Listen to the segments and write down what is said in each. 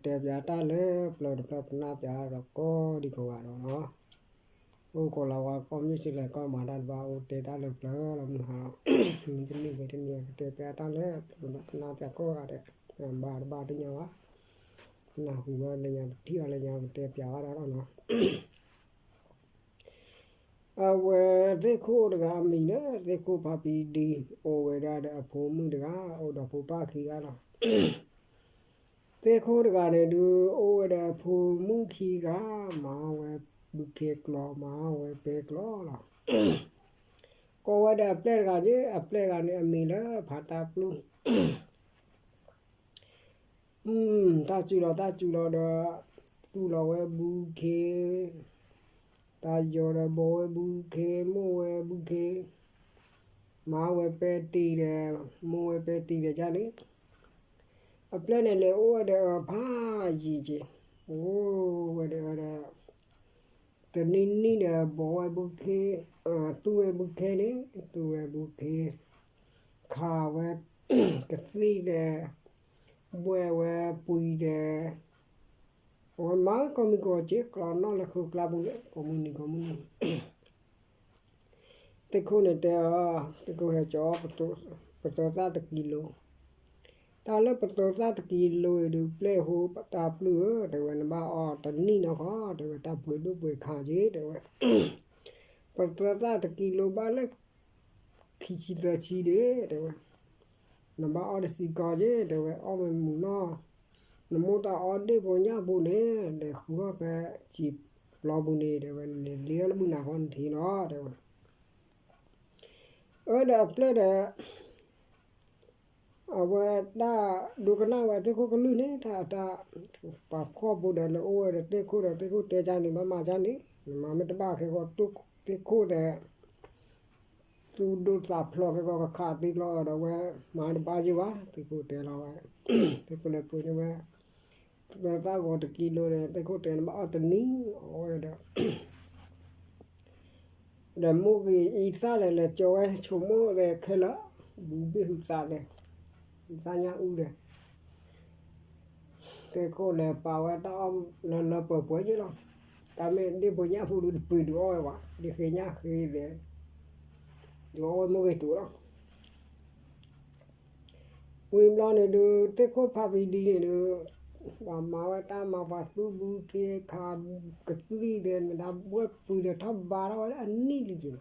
တဲပၠးတၢ်လၢပျၢၤတဖျၢၣ် ပနၢ်ပၠးဒီးကိးဒံကိးဂၤဒီးနီၤ, အိၣ်ကိးလီၤဝဲကိးမုၢ်ဆ့ၣ်လဲၤကိးမၤတၢ်တဘၣ် အိၣ်တဲတၢ်လၢပျၢၤလီၤမုၢ်ဟါလီၤ, မုၢ်တနံၤဝဲတနံၤ ကတဲပၠးတၢ်လၢပျၢၤ ပနၢ်ပၠးကိးဂၤဒဲး, ဘၣ်တဘၣ်တညီဘၣ်, ပနၢ်ဟူဘၣ်လၢညါ ပထံၣ်ဘၣ်လၢညါ ပတဲပၠးဘၣ်တၢ်ဒီးနီၤ အဝဲသ့ၣ်ခိၣ်တဂၤအမံၤလၢသ့ၣ်ခိၣ်ဖါပံဒံ အိၣ်ဝဲဒၣ်ဒီးအဖိမုၣ်တဂၤ အိၣ်ဒီးဖိပၢ်ခံဂၤလီၤ. သ့ၣ်ခိၣ်တဂၤန့ၣ်ဒုး အိၣ်ဝဲဒီးအဖိမုၣ်ခံဂၤ မၤဝဲဘုခ့ကျိာ် မၤဝဲပဲကျိာ်လီၤ. ကိးဝဲဒီးအပျဲၢ်တဂၤက့ အပျဲၢ်တဂၤန့ၣ်အမံၤလၢဖးတၢ်ပျုၢ် တၢ်စုလီၤတၢ်စုလီၤဒီး သူၣ်လီၤဝဲဘုခ့, တၢ်ယီၤဒီးဘီဝဲဘုခ့ မိၢ်ဝဲဘုခ့, မၤဝဲပဲတံၤဒီး မိၢ်ဝဲပဲတံၤဒီးကန့ၣ်, အပျဲၢ်န့ၣ်လဲၤအိၣ်ဝဲဒီးအဖးယံၤက့, အိၣ်ဝဲဒီး တနံၣ်နံၣ်ဒီးဘီဝဲဘုခ့, သူၣ်ဝဲဘုခ့န့ၣ် သူၣ်ဝဲဘုခ့, ခးဝဲကသံၣ်ဒီး ဘှဲၣ်ဝဲပှံၤဒီး အဝဲမၤကိးမုၢ်ကိးက့ ကျီနီၣ်လၢဃုကျါပူၤန့ၣ် ကိးမုၢ်နံၤကိးမုၢ်နံၤ သ့ၣ်ခိၣ်န့ၣ်တဲအီၤ, သ့ၣ်ခိၣ်ဟဲကၠီ ပတိသၣ်တကံလိ, တၢ်လၢပတိသၣ်တကံလိအံၤဒုး ပျဲၢ်ဟိတၢ်ပျုၢ်ဧၢ တဲဝဲ နဘၣ်အီၣ်တနံၣ်နီၢ်ခီ တဲဝဲ တၢ်ပှ့ၤဒိၣ်ပှ့ၤခါက့ တဲဝဲ ပတိသၣ်တကံလိဘၣ်လၢ ခံဆံသၢဆံဒံး တဲဝဲ, နဘၣ်အီၣ်တဆံကီက့ တဲဝဲ အီၣ်ဝဲမုာ်နီၢ်, နမိၢ်တၢ်အီၣ်ဒ့ၣ်ဖိညၣ်ဖိန့ၣ် လဲၤဃုအီၣ်ဖဲစံာ်ပျီပူၤန့ၣ် တဲဝဲ နလဲၤလံအီၣ်လၢဘုနၤဃီနထံၣ်လီၤ တဲဝဲ, အၢဒီးအပျဲၢ်ဒီး အဝဲတၢ်ဒိကနၣ်ဝဲသ့ၣ်ခိၣ်ကလုၢ်န့ၣ် တၢ်တၢ် ပှၤဖှီၣ်ဖိဒီးလၢအိၣ်ဝဲဒီးသ့ၣ်ခိၣ်ဒီးသ့ၣ်ခိၣ်တဲကန့ၣ် ဘၣ်မၤကန့ၣ် နမၤမ့ၢ်တဘၣ်ခဲကီး သ့ၣ်ခိၣ်ဒီး သူၣ်ဒိၣ်သးဖျိးခဲကီး ကခးသံလီၤအီၤဒီးဝဲ မၤတဘၣ်ယ့ၢ်ဘၣ် သ့ၣ်ခိၣ်တဲလီၤဝဲ သ့ၣ်ခိၣ်လဲၤပှ့ၤန့ၢ်ဝဲ သၢသၣ်ဂီၤတကံလိဒီး သ့ၣ်ခိၣ်တဲနဘၣ်အီၣ်တနံၤ အီၣ်ဝဲဒီး ဒီးမိၢ်ဂ့ၤအံသၣ်ဒီး လဲၤကၠီဝဲဆိကမိၣ်ဒီးခဲလၢာ် ဘူးဘ့ၣ်ဟုသးဒီး သၣ်ညၣ်အူဒီး သ့ၣ်ခိၣ်လဲၤပာ်ဝဲတၢ်အီၣ်လၢလၢပှဲၤပှဲၤယ့ၢ်လီၤ. တၢ်မ့ၢ်ဒ့ၣ်ဖိညၣ်ဖိဒုးတပှ့ၤဒုးအီၣ်ဝဲဘၣ်, ဒ့ၣ်ဃ့ညၣ်ဃ့ဒီး ဒုးအီၣ်ဝဲမိၢ်ဂ့ၤတူးလီၤ. ဝံၤဘျီန့ၣ်ဒုး သ့ၣ်ခိၣ်ဖါပံဒံန့ၣ်ဒုး ပှၤမၤဝဲတၢ်မၤပှၤသူၣ်ဘုခ့ခးကသံၣ်ဒီး မ့ၢ်ဒၣ်ဘှဲၣ်ပှံၤဒီးထီၣ်ဘါထီၣ်ဝဲလၢအနံၣ်လံက့ၤလီၤ.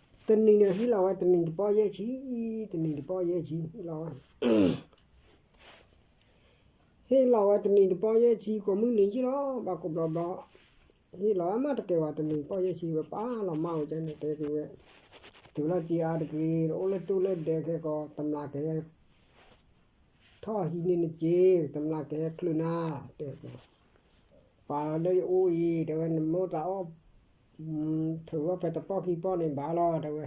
တနံၤန့ၣ်ဟ့ၣ်လီၤဝဲတနံၤတပီၢ်ယဲၢ်ဆံ, တနံၤတပီၢ်ယဲၢ်ဆံ ဟ့ၣ်လီၤဝဲ ဟ့ၣ်လီၤဝဲတနံၤတပီၢ်ယဲၢ်ဆံ ကိးမုၢ်နံၤယ့ၢ်လီၤ ဘၣ်ကိးဘျီဘျီ, ဟ့ၣ်လီၤဝဲမးတကဲဝဲတနံၤတပီၢ်ယဲၢ်ဆံဝဲပာ်လီၤမၢ်ဝဲကန့ၣ် တဲက့ၤဝဲ, တုၤလီၤက့ၤအါတက့ၢ် အိၣ်လၢတိၢ်လၢဒဲးခဲကီး တမျးကဟဲ ထီၣ်ဟံးန့ၢ်နက့ၢ် တမျးကဟဲချုးနၤ တဲဝဲ, ပာ်လီၤလၢယအိၣ်အံၤ တဲဝဲ နမိၢ်တၢ်အီၣ် ထုးဝဲဖဲတပီၢ်ခံပီၢ်န့ၣ်ဘၣ်လီၤ တဲဝဲ,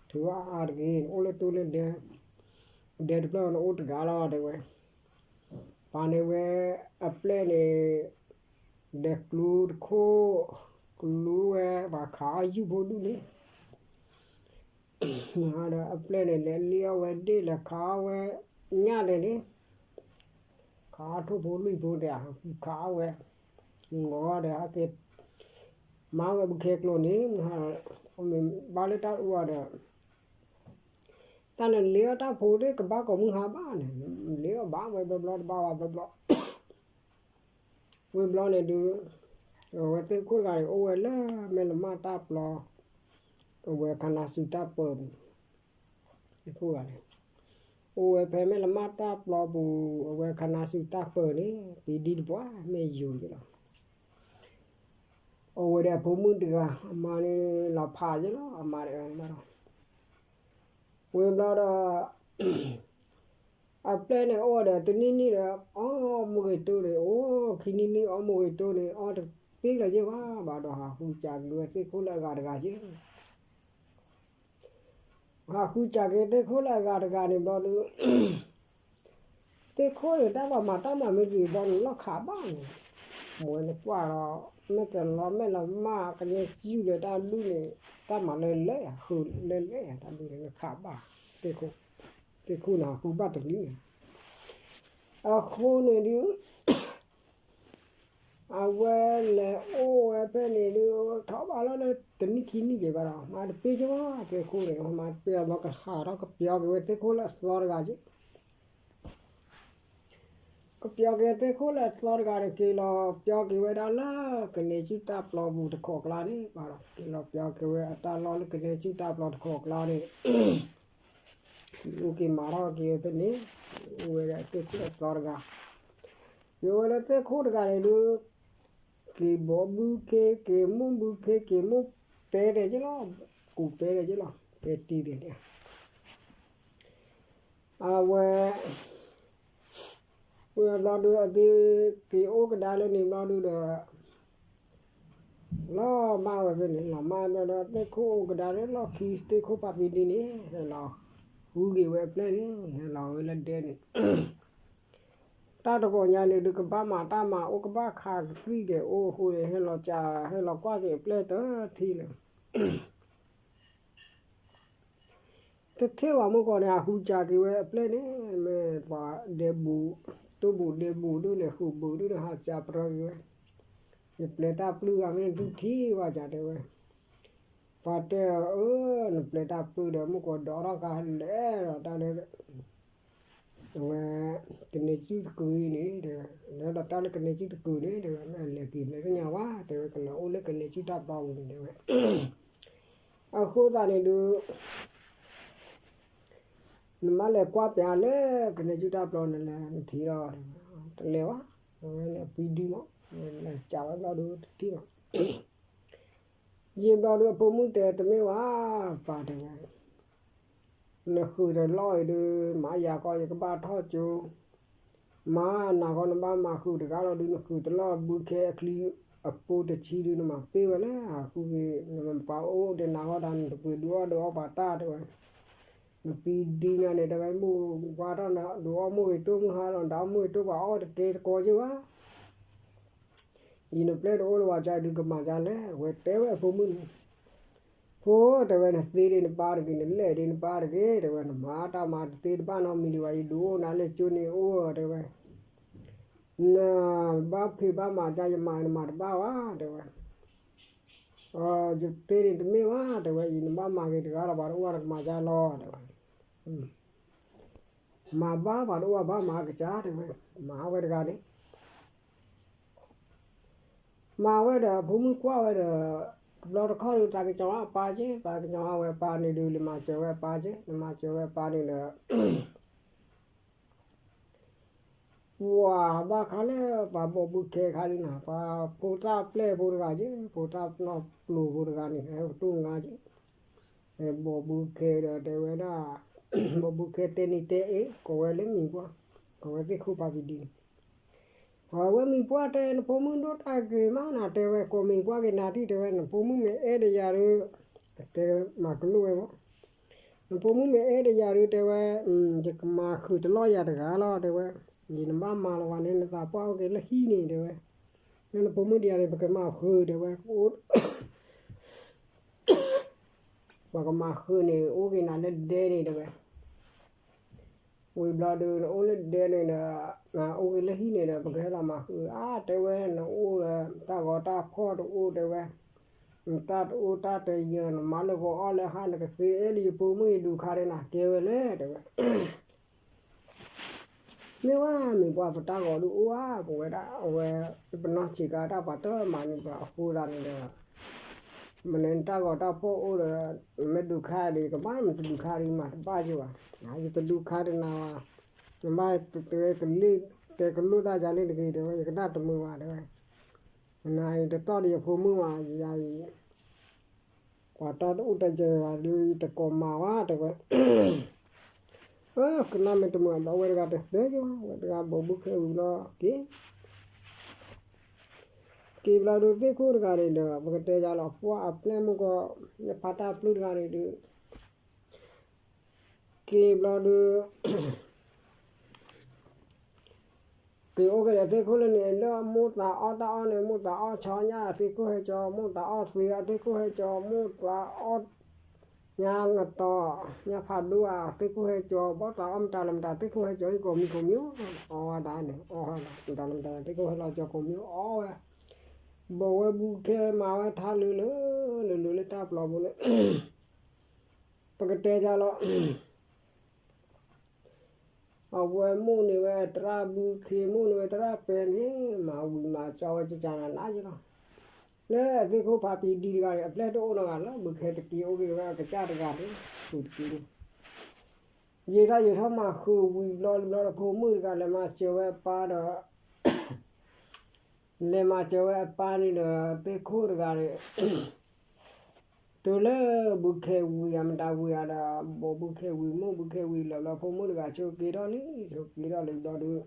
ထုးဝဲအါတက့ၢ် နအိၣ်လၢတိၢ်လၢဒဲး, ဒဲးတဖျၢၣ်နအိၣ်တဂၤလီၤ တဲဝဲ, ပာ်န့ၢ်ဝဲအပျဲၢ်န့ၣ် ဒီးကျူတခိၣ်, ကျူဝဲပှၤခးအီၣ်ယူၢ်ဖိဒူၣ်န့ၣ် ဒီးအပျဲၢ်န့ၣ် လဲၤလံအီၣ်ဝဲဒ့ၣ် လဲၤခးအီၣ်ဝဲညၣ်လဲၣ်န့ၣ်, ခးအီၣ်ထိၣ်ဖိလွံၢ်ဖိဒီး ခးအီၣ်ဝဲ, ဂီၤဒီးဟဲက့ၤ မၤဝဲဘုခဲကျိန့ၣ် မ့ၢ်ဘၣ်လၢတၢ်အူအီၤဒီး တၢ်န့ၣ်လ့အီၣ်တၢ်ဖိသ့ၣ်ကဘၣ်ကိးမုၢ်ဟါဘၣ်န့ၣ်, လ့အီၣ်ဘၣ်ဝဲဘျီဘျီတဘၣ်ဝဲဘျီဘျီ, ဝံၤဘျီန့ၣ်ဒုး အဝဲသ့ၣ်ခိၣ်တဂၤန့ၣ် အိၣ်ဝဲလၢမဲၢ်လမၢ်တၢ်ပျီ, အဝဲခါနါစူၤတၢ်ပၢၤပူၤ, သ့ၣ်ခိၣ်တဂၤန့ၣ် အိၣ်ဝဲဖဲမဲၢ်လမၢ်တၢ်ပျီပူၤ, အဝဲခါနါစူၤတၢ်ပၢၤန့ၣ် ပံဒံတပှၢ်မ့ၢ်ယိာ်ယ့ၢ်လီၤ. အိၣ်ဝဲဒီးအဖိမုၣ်တဂၤ အမါန့ၣ်လီၤဖးယ့ၢ်လီၤ အမါဒီး, ဝံၤဘျီဒီး အပျဲၢ်န့ၣ်အိၣ်ဒီးတနံၣ်နံၣ်ဒီး အီၣ်မိၢ်ဂ့ၤတိၢ်န့ၣ်, အိၣ်ခံနံၣ်နံၣ်အီၣ်မိၢ်ဂ့ၤတိၢ်န့ၣ် အီၣ်တပ့ၢ်လၢၤယ့ၢ်ဘၣ်, ဘၣ်ဒီးဟးဃုစးက့ၤဝဲသ့ၣ်ခိၣ်လၢအဂၤတဂၤယ့ၢ် ဟးဃုစးက့ၤသ့ၣ်ခိၣ်လၢအဂၤတဂၤန့ၣ်ဘျီဒုး, သ့ၣ်ခိၣ်န့ၣ် တၢ်ပှၤမၤတၢ်မၤမ့ၢ်ဂ့ၤဘျီန့ၣ် လီၢ်ခးဘၣ်န့ၣ်, မ့ၢ်နကွၢ်ဒီး မဲၢ်တလီမဲၢ်လမၢ် ကညီစုၣ်ဒီးတၢ်ဒူၣ်န့ၣ် တၢ်မၤလၢလဲၣ်ယၤ ဃုလၢလဲၣ်ယၤ တၢ်ဒူၣ်န့ၣ် နခးဘၣ်, သ့ၣ်ခိၣ်, သ့ၣ်ခိၣ်န့ၣ် ဟးဃုဘၣ်တလံၤန့ၣ် အဃိန့ၣ်ဒုး အဝဲလဲၤအိၣ်ဝဲဖဲန့ၣ်ဒုး ထီၣ်ဘၣ်လီၤလၢတနံၣ်ခံနံၣ်က့ၤဘၣ်ဒီး မၤတပ့ၢ်က့ၤဘၣ် သ့ၣ်ခိၣ်န့ၣ် မၤတပ့ၢ်အဘျီ ကဟးထီၣ်ကပျီက့ၤဝဲသ့ၣ်ခိၣ်လၢအသီတဂၤက့ၤ ကပျီက့ၤသ့ၣ်ခိၣ်လၢအသီတဂၤန့ၣ် က့ၤလီၤပျီက့ၤဝဲဒၣ်လၢ ကနဲၣ်စုတၢ်ပျီပူၤတခိးကျါန့ၣ် ဘၣ်ဒီး က့ၤလီၤပျီက့ၤဝဲအတၢ်လီၢ်လၢကနဲၣ်စုတၢ်ပျီတခိးကျါန့ၣ် အိၣ်က့ၤမၤထီၣ်က့ၤဝဲဖဲန့ၣ် အိၣ်ဝဲဒၣ်သ့ၣ်ခိၣ်အသီတဂၤ က့ၤဝဲလၢသ့ၣ်ခိၣ်တဂၤန့ၣ်ဒုး က့ၤဘီဘုခ့ က့ၤမိၢ်ဘုခ့ က့ၤမိၢ်ပဲဒဲးက့ၤလီၤ ကူးပဲဒဲးက့ၤလီၤ ပဲတံၢ်ဒဲးန့ၣ် အဝဲ ဝံၤအဘျီဒုး အသုက့ၤအိၣ်ကဒါလၢန့ၣ်ဘျီဒုးဒီး လီၤမၢ်ဝဲဖဲန့ၣ် လီၤမၢ်ဘျီဒီး သ့ၣ်ခိၣ်အိၣ်ကဒါလၢလီၢ်ခံ သ့ၣ်ခိၣ်ပာ်သံဒ်န့ၣ် ဟဲလီၤ ဟူးဂ့ၤဝဲအပျဲၢ်န့ၣ် ဟဲလီၤဝဲလၢဒဲန့ၣ် တၢ်တဂီၤညါန့ၣ်ဒုး ကဘၣ်မၤတၢ်မၤအိၣ် ကဘၣ်ခးကသံၣ်က့ၤအိၣ်အဃိန့ၣ် ဟဲလီၤကး ဟဲလီၤကွၢ်က့ၤအပျဲၢ်တထံၣ်လၢ တထံၣ်ဘၣ်မုၢ်ကီၢ်န့ၣ် အဟူးကးက့ၤဝဲအပျဲၢ်န့ၣ် မ့ၢ်ပှၤဒဲဘူး တိၢ်ဘူးဒဲဘူးဒိၣ်န့ၣ် ဃုာ်ဘူးဒိၣ်န့ၣ် ဟးကးပြၢက့ၤဝဲ ယပျဲၢ်တၢ်ပျုၢ်ဂၤမ့ၢ်ဒုးထံၣ်ဝဲကးတဲဝဲ ပှၤတဲအီၤ အၢ နပျဲၢ်တၢ်ပျုၢ်ဒီး မုၢ်ကီၢ်ဒိးထီၣ်ကါလဲၤဒီးတၢ်လၢ အဝဲ ကနဲၣ်စုတကုာ်အံၤန့ၣ် တဲဝဲ လဲၤဒီးတၢ်လၢကနဲၣ်စုတကုာ်န့ၣ် တဲဝဲ မ့ၢ်အလဲၤက့ၤဘျဲၣ်သ့ၣ်ညါဝဲ တဲဝဲ ကလဲၤအိၣ်လၢကနဲၣ်စုတၢ်ပျီပူၤန့ၣ် တဲဝဲ အဃိသတးန့ၣ်ဒုး နမ့ၢ်လဲၤကွၢ်ပျးလၢကနဲၣ်စုတၢ်ပျီန့ၣ်လဲၣ် နထံၣ်လီၤ တဲဝဲ တလဲၤဘၣ် အဝဲန့ၣ်အပံဒုမး လဲၤကးဝဲဘျီဒုးတထံၣ်ဘၣ် ယံာ်ဘျီဒုး အဖိမုၣ်တဲ တမ့ၢ်ဝဲ ပၢ်တဲဝဲ နဃုာ်တလီၢ်အံၤဒုး မၤယၤကီး ယကဘၣ်ထီၣ်ကၠိ မၤနၤဃီ နဘၣ်မၤဃုာ်တဂၤလီၤဒုး နဃုာ်တလီၢ်ဘုခဲအချံအပိတဆံဒုး နမၤပ့ၢ်ဝဲလၢအဃုဂ့ၤ နပှၤအိၣ်ဒီးနၤဃီဒၣ် နတပှ့ၤဒုးအီၣ်ဒုးအီပှၤတၢ်တဲဝဲ နပံဒုညါန့ၣ် တဲဝဲ မုၢ်ဝါထီၣ်နၤ ဒုးအီၣ်မုၢ်ဂ့ၤတိၢ်မုၢ်ဟါလီၤ နတအီၣ်မုၢ်ဂ့ၤတိၢ်ပှၤအီၣ်တကဲတကီက့ၢ်ဝဲ ယနပျဲၢ်တအိၣ်လၢၤဘၣ်ကါဒုးကမၤကါလဲၣ် အဝဲတဲဝဲအဖိမုၣ်န့ၣ် ဖိ တဲဝဲ နသ့ဒံးနဘါတဂ့ၤ နလဲၢ်ဒံးနဘါတဂ့ၤ တဲဝဲ နမၤတၢ်မၤတသ့တဘၣ်နီတမံၤဒံးဘၣ် ယဒုးအိၣ်နၤလၢကၠိန့ၣ်အိၣ် တဲဝဲ နဘၣ်ဖံးဘၣ်မၤကါ ယမၤနမၤတဘၣ်ဘၣ် တဲဝဲ ယသ့ဒံးတမ့ၢ်ဘၣ် တဲဝဲ အံၤနဘၣ်မၤဂ့ၤတဂၤလီၤ ပှၤတအိၣ်နကမၤကါလီၤ တဲဝဲ မၤဘၣ်ပှၤတအိၣ်ဘၣ်မၤကစၢ် တဲဝဲ မၤဝဲတဂၤန့ၣ် မၤဝဲဒီး ဖိမုၣ်ကွၢ်ဝဲဒီး တဘျီတခီၣ်ဒုး သးကညီၤအပၢ်က့ သးကညီၤအဝဲပၢ်န့ၣ်ဒုး လၢမၤစၢၤဝဲပၢ်က့ လၢမၤစၢၤဝဲပၢ်န့ၣ်ဒီး ပှၤဘၣ်ခါလၢပှၤဘီၣ်ဘုခဲခါဒုးနၤ ပှၤဖိသၣ်ပျဲၢ်ဖိတဂၤက့ ဖိသၣ်ပျီပျိၤဖိတဂၤန့ၣ် ဟဲကတိၢ်ငါက့ ဘီၣ်ဘုခဲဒီးတဲဝဲဒၣ် ဘီၣ်ဘုခဲတဲနံၤတဲအ့ ကိးဝဲလၢမံၤပှၢ် ကိးဝဲသ့ၣ်ခိၣ်ပာ်ပံဒံ အဝဲမံၤပှၢ်တဲ နဖိမုၣ်ဒိၣ်တၢ်ဂ့ၤမးနၤ တဲဝဲ ကိးမံၤပှၢ်က့ၤနၤထံၣ် တဲဝဲ နဖိမုၣ်မ့ၢ်အဲၣ်ဒီးယၤဒုး တဲမၤကလိၣ်ဝဲမး နဖိမုၣ်မ့ၢ်အဲၣ်ဒီးယၤဒုး တဲဝဲ ယကမၤဃုာ်တလီၢ်ယၤတဂၤလီၤ တဲဝဲ ယနဘၣ်မၤလီၤဝဲန့ၣ် နသးပှၢ်အိၣ်က့ၤလၢဟံၣ်န့ၣ် တဲဝဲ လၢနဖိမုၣ်ဒံးယၤန့ၣ် ပကမၤဃုာ် တဲဝဲ ပှၤကမၤဃုာ်န့ၣ် အိၣ်က့ၤနၤလၢဒဲန့ၣ် တဲဝဲ ဝံၤဘျီဒုး နအိၣ်လၢဒဲန့ၣ်ဒီး အိၣ်က့ၤလၢဟံၣ်န့ၣ်ဒီး ပကဟဲလီၤမၤဃုာ် အါ တဲဝဲ နအိၣ်ဒီး တၢ်ဂီၤတၢ်ဖီၣ်တအိၣ် တဲဝဲ နတၢ်တအိၣ်တၢ်တယၢၤ နမၤလၢဂီၤအီၣ်လၢဟါ နကသ့အဲၣ်လၢယဖိမုၣ်ယဒုးခါဒဲးနၤ ကဲဝဲလဲၣ် တဲဝဲ မ့ၢ်ဝဲမံၤပှၢ် ပတၢ်ဂီၤဒုးအိၣ်ဧါ ပဝဲဒၣ် အဝဲ ပနီၢ်ဆံးကါတၢ်ပှၤတမၤန့ၢ်ပှၤအဃိသတးန့ၣ်ဒီး မ့ၢ်နတၢ်ဂီၤတၢ်ဖီၣ်အိၣ်ဒီး မ့ၢ်ဒုးခါဒီး ယကဘၣ်မ့ၢ်တဒုးခါဒီးမၤတဘၣ်ယၤဘၣ် ယတဒုးခါဒီးနၤဘၣ် နဘၣ်တဲကလံၣ် တဲကလိၣ်တၢ်ယၤလံတဂ့ၤ တဲဝဲ ယကနၣ်တမုာ်ဘၣ် တဲဝဲ နၤအံၤတတီၢ်ဒီးယဖိမုၣ်ဘၣ် ယၤအံၤ ပှၤတၢ်တအိၣ်တၢ်ယၢၤဘၣ်ဒီး ယတကိးမၤဘၣ် တဲဝဲ ကနၣ်မ့ၢ်တမုာ်ဘၣ် အဝဲတဂၤတသဲက့ၤဘၣ် အဝဲတဂၤဘီၣ်ဘုခဲဝံၤလီၤ က့ၤ က့ၤဘျီဒုးသ့ၣ်ခိၣ်တဂၤန့ၣ်ဒီး ပကတဲယၤလီၤ ပှၢ်အပျဲၢ်မုၢ်ကီၢ် ဖးတၢ်ပျုၢ်တဂၤန့ၣ်ဒုး က့ၤဘျီဒုး က့ၤအိၣ်က့ၤဒီးသ့ၣ်ခိၣ်လၢန့ၣ် လၢမိၢ်သးအီၣ်တၢ်အီၣ်န့ၣ် မိၢ်သးအီၣ်ဆီညၣ် သ့ၣ်ခိၣ်ဟဲကၠီ မိၢ်သးအီၣ်သ့ သ့ၣ်ခိၣ်ဟဲကၠီ မိၢ်သးအီၣ် ညါနတီၤ, ညါဖးဒိၣ်ဧါ, သ့ၣ်ခိၣ်ဟဲကၠီၤ ဘီၣ်သးအီၣ်မတၤလၢမတၤ သ့ၣ်ခိၣ်ဟဲကၠီၤဟံၣ်ကိးမံၤကိးမံၤ, အီဝဲဒၣ်န့ၣ် အီဝဲဒၣ် မတၤလၢမတၤ သ့ၣ်ခိၣ်ဟဲလီၤကၠီၤကိးမံၤ အီဝဲ, ဘီၣ်ဝဲဘုခဲမၤဝဲထါလၢလၢ လၢလၢလၢတၢ်ပျီပူၤန့ၣ်, ပကတဲကၢ်လီၤ အဝဲမိၣ်န့ၢ်ဝဲသရၣ်ဘုခ့ မိၣ်န့ၢ်ဝဲသရၣ်ပဲန့ၣ် မၤဝံၤမၤကၠီဝဲကကနၤနးယလီၤ. လၢအသ့ၣ်ခိၣ်ဖးပံဒံတဂၤန့ၣ် အပျဲၢ်တအိၣ်နီတဂၤလၢ ဘုခ့တက့ၤအိၣ်က့ၤဝဲအကစၢ်တဂၤန့ၣ် ဃုာ်တက့ၢ်န့ၣ်, ယံာ်ထီၣ်ယံာ်ထီၣ်မၤဃုာ်ဝံၤဘျီတဘျီဒီး ဖိမုၣ်တဂၤလဲၤမၤစၢၤဝဲအပၢ်ဒီး လဲၤမၤစၢၤဝဲအပၢ်န့ၣ်ဒီး သ့ၣ်ခိၣ်တဂၤန့ၣ် တုၤလၢဘုခ့ဝံၤဧါ မတၤဝံၤဧါဒီး ဘီၣ်ဘုခ့ဝံၤ မိၣ်ဘုခ့ဝံၤလၢာ်ဘျီ ဖိမုၣ်တဂၤဆိးက့ထီၣ်လံ, ဆိးက့ထီၣ်လံဘျီဒီး